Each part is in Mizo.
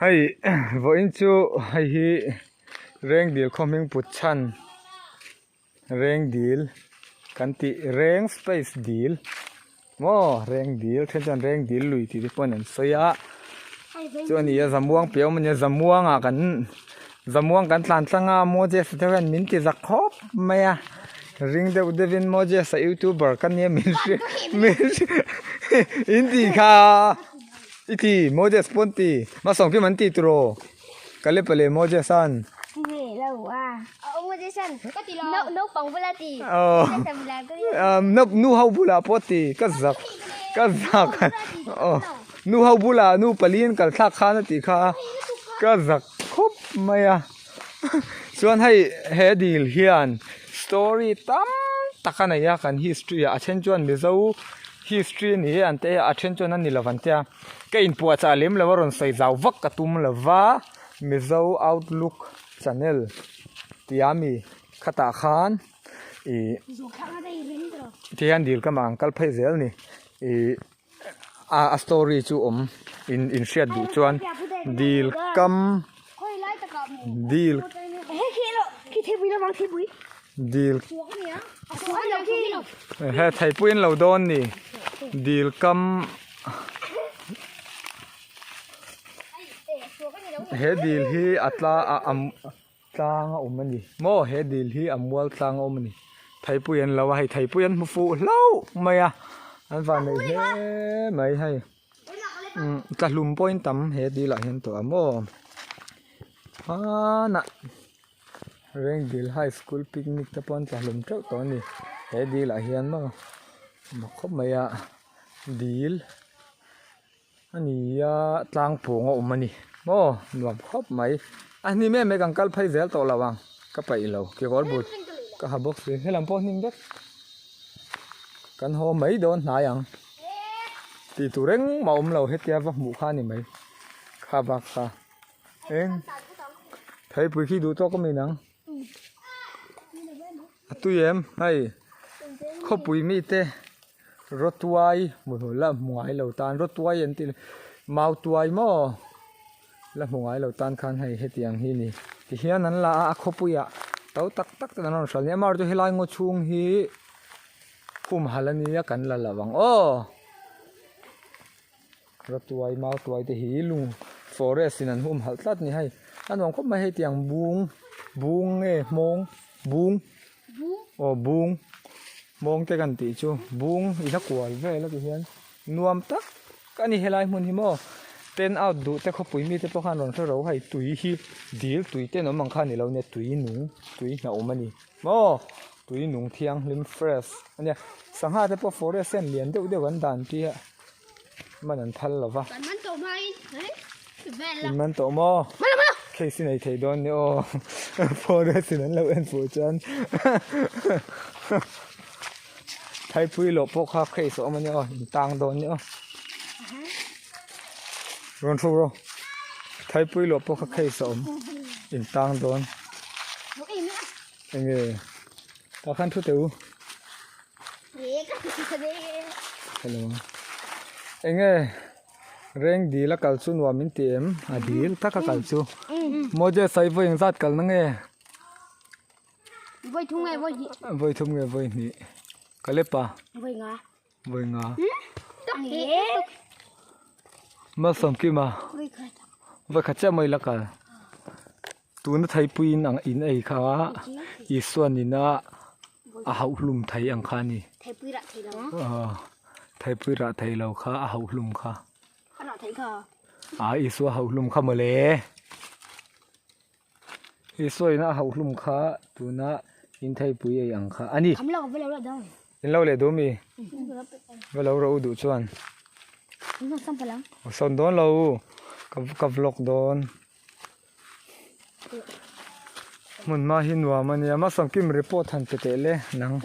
Hei vawiin chu hei hi Rengdil khaw hming put chhan Rengdil kan tih Reng space dil maw Rengdil then chuan Rengdil lui tih te pawhin an sawi a chu a ni a Zamuang piah awm a nia Zamuangah kan Zamuang kan tlan tlang a Moses te hian min ti zak khawp mai a ring deuh deuhin Moses a youtuber ka nia min hria min hria in tih kha. I ti Moses pawn ti hmasawng kim an ti tiraw Kalep-a leh Moses-a'n. Nge lo a. Aw Moses-a'n ka ti lo. Naupang bula ti. Aw nu ho bulah pawh ti ka zak ka zak aw nu ho bulah nu pali an kal thlak khan a tih kha ka zak khawp mai a chuan hei he dil hian story tam tak a nei a kan history ah a then chuan Mizo. History a ni e an te a then chuan a ni lo an tia ka inpuahchah lem lo a rawn sawi zau vak ka tum lo va Mizo outlook channel tia mi khatah khan ih ti hian dil ka mah ang kal phei zel a ni ih a story chu awm in in hriat duh chuan dil kam dil dil he theipui an lo dawn ni dil kam he dil hi a tla a a tlang a awm a ni maw he dil hi a mual tlang a awm a ni theipui an lo a hei theipui an hmu fuh hlauh mai a an van neih hle mai hei. Umm tlahlum pawhin tam he dil ah hian tawh a maw hmanah Rengdil high school picnic te pawh an tlahlum teuh tawh a ni he dil ah hian maw mak khawp mai a dil a ni a tlang pawng a awm a ni maw nuam khawp mai a hnim em mai kan kal phei zel tawh lo ang ka paih lo kekawr but ka ha bawk si helam pawh hnim vek kan haw mai dawn hnai ang. Tih tur engmah awm lo hetia va hmuh kha a ni mai kha bak kha eng theipui khi duh tawk a mi nang a tui em hei khawpui mite rawtuai hmu hnu la hmu ngai lo tan rawtuai an tih mautuai maw la hmu ngai lo tan khan hei hetiang hi a ni tihian an la a a khawpuiah to tak tak ten an rawn hralh a ni amaherawhchu helai ngaw chhung hi. Khum hal a nia kan la lo ang aw Ratuai mau tuai te hi lung forest in an hum halh tlat a ni hei a nuam khawp mai hei tiang bung bung nge hmawng bung aw bung hmawng te kan tih chu bung in a kual vel a ti hian nuam tak a ni helai hmun hi maw ten out duh te khawpui mite pawh khan rawn hre ro hei tui hi dil tui te an awm ang kha a ni lo nia tui nung tui hnah awm a ni. Maw tui nung thianghlim fresh a nia sangha te pawh forest hian lian deuh deuh an dan tia man an phal lo va in man tawh maw case i nei thei dawn nia aw forest in an lo en fuh chuan thaipui lawh pawh kha case a awm a nia aw in tang dawn nia aw rawn hruk rawh thaipui lawh pawh kha case a awm in tang dawn. Enge tah khan thu teh u hello enge reng dil a kal chu nuam in ti em a dil tak a kal chu Moses a i vawi engzat kal na nge vawi thum nge vawi hnih vawi thum nge vawi hnih Kalepa vawi nga vawi nga Malsawmkima vawi khat chiah maw i la kal. Tuna theipuiin ang in ei kha Isuan ina a hauh hlum thei ang kha a ni. Theipui rah thei lo a. Aw theipui rah thei lo kha a hauh hlum kha. A rah thei kha. A Isua hauh hlum kha mawle. Isua ina a hauh hlum kha tuna in theipui ei ang kha a ni. Kham lo va lo la dang. In lo leh duh mi? Va lo rawh u duh chuan. Sawn dawn lo u ka vlog dawn. Hmun hma hi nuam a nia Masam Kim report han pe teh le nang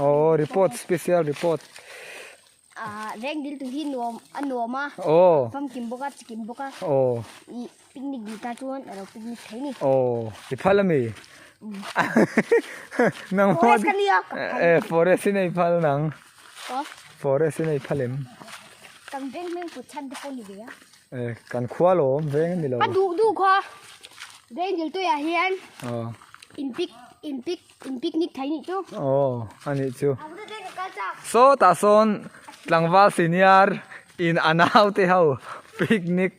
aw report special report ah reng dil tu hi nuam a nuam a aw famkim bawk a chikim bawk a aw i picnic dil ta chuan a lo picnic thei ni aw i phal ami nang forest ka nia e forest in ei phal nang aw forest in ei phal em kan veng hming put chhan te pawh ni ve a. Eh, kan khua lawm veng ani lo. Ka duh duh kha. Veng dil tuiah hian in pic in pic in picnic thei nih chu. Aw, ani chu. Sawtah sawn tlangval senior in a naute ho picnic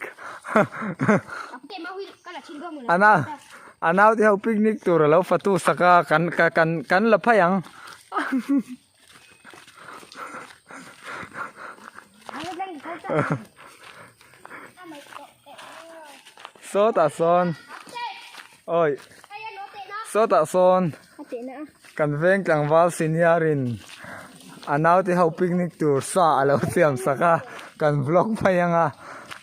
a naute ho picnic tur a lo fatu sak a kan kan kan la phei ang. Sawtah sawn awi sawtah sawn kan veng tlangval senior in a naute ho picnic tur sa a lo siam sak a kan vlog mai ang a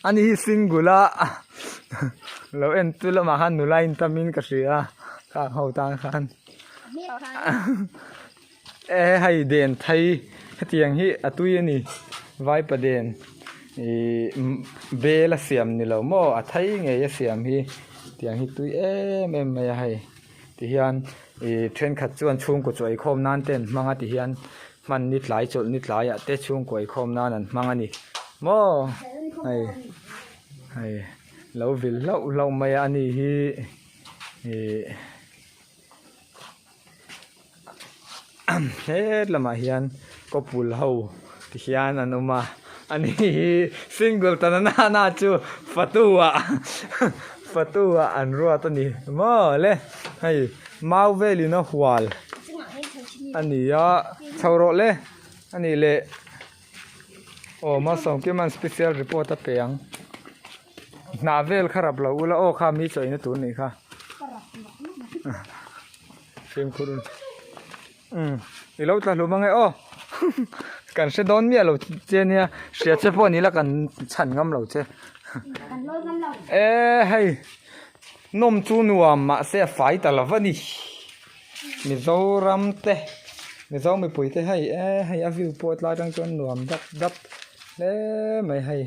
ani hi single a lo en tu lamah khan nula in tam in ka hria khang ho tan khan. E hei den thei hetiang hi a tui a ni vaipa den ihh bel a siam ni lo maw a thei ngei a siam hi tiang hi tui em em mai a hei tihian ih thenkhat chuan chhungkaw chaw eikhawm nan te an hmang a tihian hman ni tlai chawlh ni tlaiah te chhungkaw eikhawm nan an hmang a ni maw hei hei lo vil hlauh hlauh mai a ni hi ih. Het lamah hian kawpul ho ti hian an awm a ani hi single ta na na chu fatu ah fatu ah an ruat a ni maw le hei mau velin a hual a ni a chho rawh le a nih leh aw Malsawmkima'n special report a pe ang. Hnah vel kha rap lo ula aw kha mi chaw ina tur nih kha fimkhur um i lo tla hlum ange aw kan hre dawn miah lo che nia hria che pawh ni la kan chhan ngam lo che e hei nawm chu nuam mahse a fai ta lo va ni Mizoram te Mizo mipui te hei e hei a view pawh tlai atang chuan nuam dap dap hle mai hei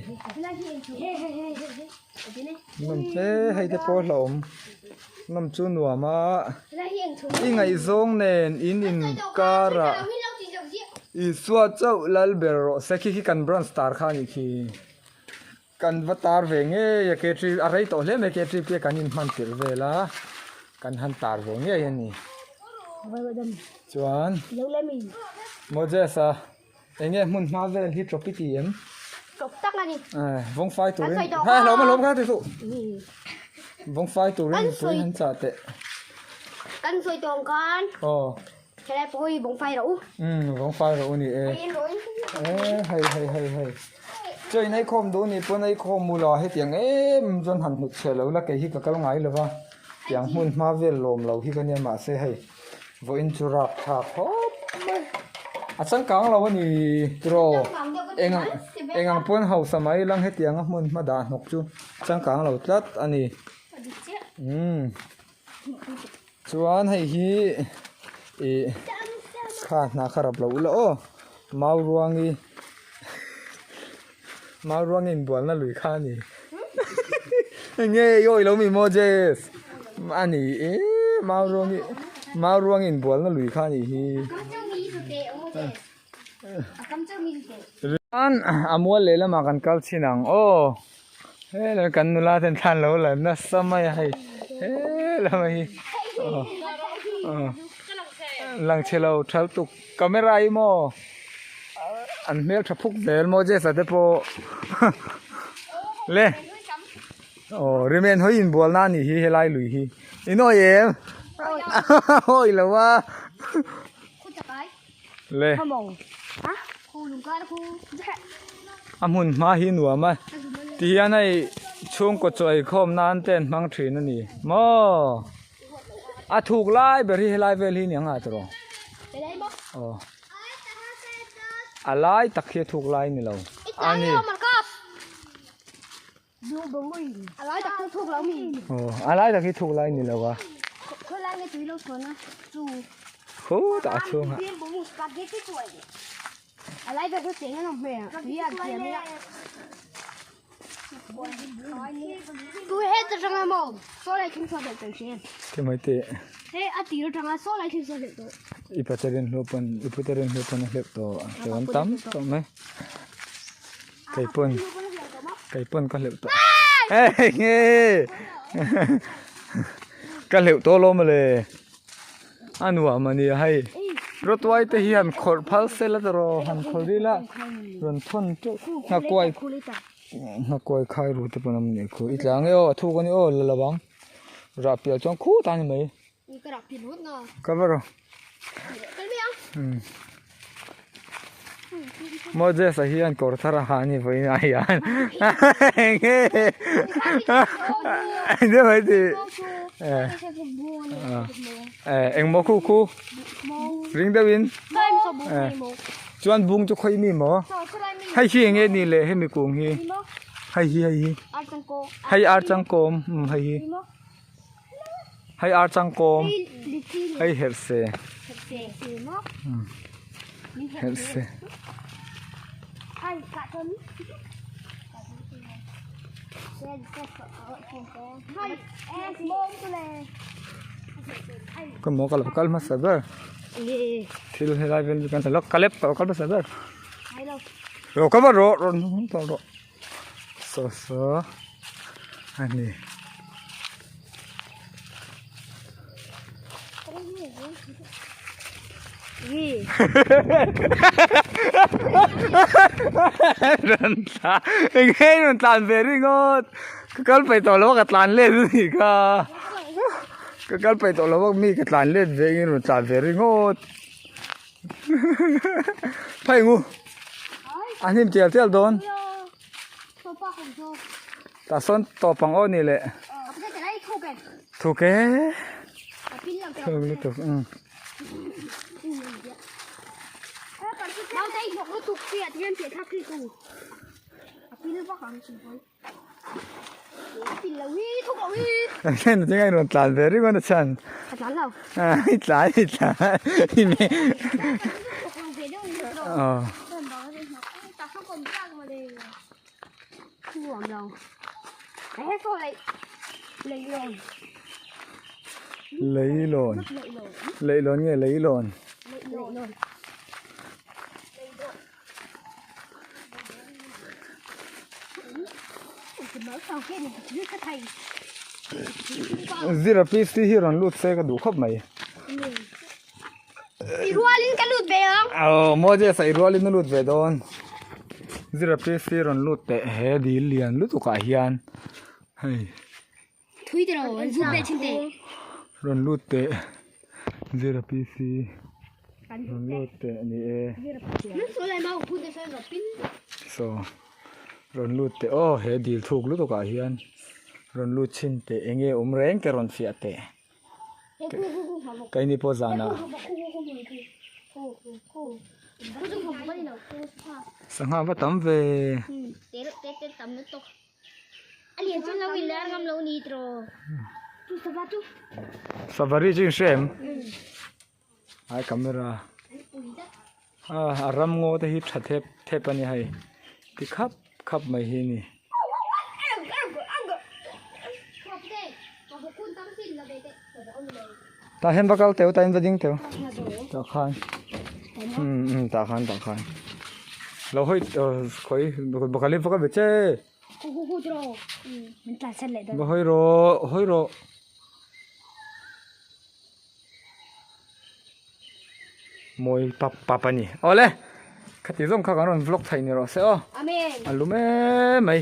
nawm hle hei te pawh hlauhawm nawm chu nuam a i ngaihzawng nen in inkarah Isua chauh lal ber rawh se khi khi kan branch tar kha a nih khi. Kan va tar ve ngei a K three a rei tawh hle mai K three te kan inhman tirh vel a kan han tar ve ngei a ni chuan Moses a eng nge hmun hma vel hi tawp i ti em vawng fai turin ha hlawm a hlawm kha ti suh vawng fai turin mipui han chah teh kan sawi tawng khan aw Helai pawh hi vawng fai rawh u. Umm vawng fai rawh u ni e. E hei hei hei hei. Chaw in ei khawm duh ni pawn ei khawm u la hetiang em chuan han hnut chhe lo la kei hi ka kal ngai lo va. Tiang hmun hma vel lawm lo hi ka nia mahse hei vawiin chu rap thlak khawp mai. A changkang lo a ni tiraw. Eng ang eng ang pawn hausa mai lang hetianga hmun hma dah hnawk chu changkang lo tlat a ni. Umm. Chuan hei hi ih kha hna kha rap lo ula aw mau ruangi mau ruangi inbualna lui kha a ni enge i awih lo mi Moses a ni e mau ruangi mau ruangi inbualna lui kha a nih hi chuan a mual lehlamah kan kal chhin ang aw. Helai kan nula ten thlan lo la nasa mai a hei helai hi lang chhe lo thal tuk camera hi maw an hmel tha phuk zel maw Jesa te pawh le aw rimen hawi inbual na anih hi helai lui hi in awi em awi lo a Le. A hmun hma hi nuam a ti hian hei chhungkaw chaw eikhawm nan te an hmang thin a ni maw a thuk lai ber hi helai vel hi aniang a tawh aw a lai tak hi a thuk lai a ni lo a ni. A lai tak hi thuk lai ni lo a. Khutah a chhungah. Ke mai teh. I paterin hlu pawn i puterin hlu pawn a hlep tawh a chuan tam tawh mai. Kei pawn. Kei pawn ka hleuh tawh. Hey nge ka hleuh tawh alawm mawle. A nuam a nia hei. Rawtuai te hian khawrh phal sela ta rawh han khawrh ril a rawn thawn teuh nghakuai nghakuai khai ru te pawn a awm nih khu. I tla ang e aw a thuk a ni aw la lo ang. Rah pial chuan khutah a ni mai. Ka va rawh. Moses a hian kawr thar a ha a ni vawiin ah hian enge enge mai ti engmaw khu khu ring deuh in chuan bung chu khawi mi maw hei hi enge ni le hemi kung hi hei hi hei hi hei ar changkawm hei hi. Hei ar changkawm hei herhse herhse ka maw ka lo kal hmasa ber thil helai vel chu kan hre lo kalep ka lo kal hmasa ber rawh ka va rawh rawn hnung rawh. Saw saw a ni. Rawn tlan eng nge rawn tlan ve ringawt ka kal peih tawh lo a ka tlan let a nih kha ka kal peih tawh lo a mi ka tlan let ve in rawn tlan ve ringawt Phei ngu a hnim tial tial dawn tah sawn tawp ang aw ni leh thuk e thuk lutuk umm Eng nge rawn tlan ve ringawt a chhan i tlan i tlan aw leilawn leilawn nge leilawn. Zira PC hi rawn lut se ka duh khawp mai. I rualin ka lut ve ang. Aw Moses a i rualin a lut ve dawn. Zira PC rawn lut teh he dil lian lutuk ah hian hei. Thui te lo an zut ve thin te. Rawn lut teh Zira PC rawn lut teh a ni e. Saw rawn lut teh aw he dil thuk lutuk ah hian rawn lut chhin teh eng nge awm reng te rawn fiah teh. Keini pawh zanah sangha va tam ve. Safari chu in hre em? Ai camera a ram ngaw te hi tha thep thep a ni hei ti khap khap mai hi a ni. Tah hian va kal teu tah hian va ding teu tah khan umm umm tah khan tah khan lo hawi khawi bakali bawk a be che. Va hawi rawh hawi rawh. Mawi pap pap a ni awle khati zawng kha kan rawn vlog thei ni rawh se aw a lum em mai.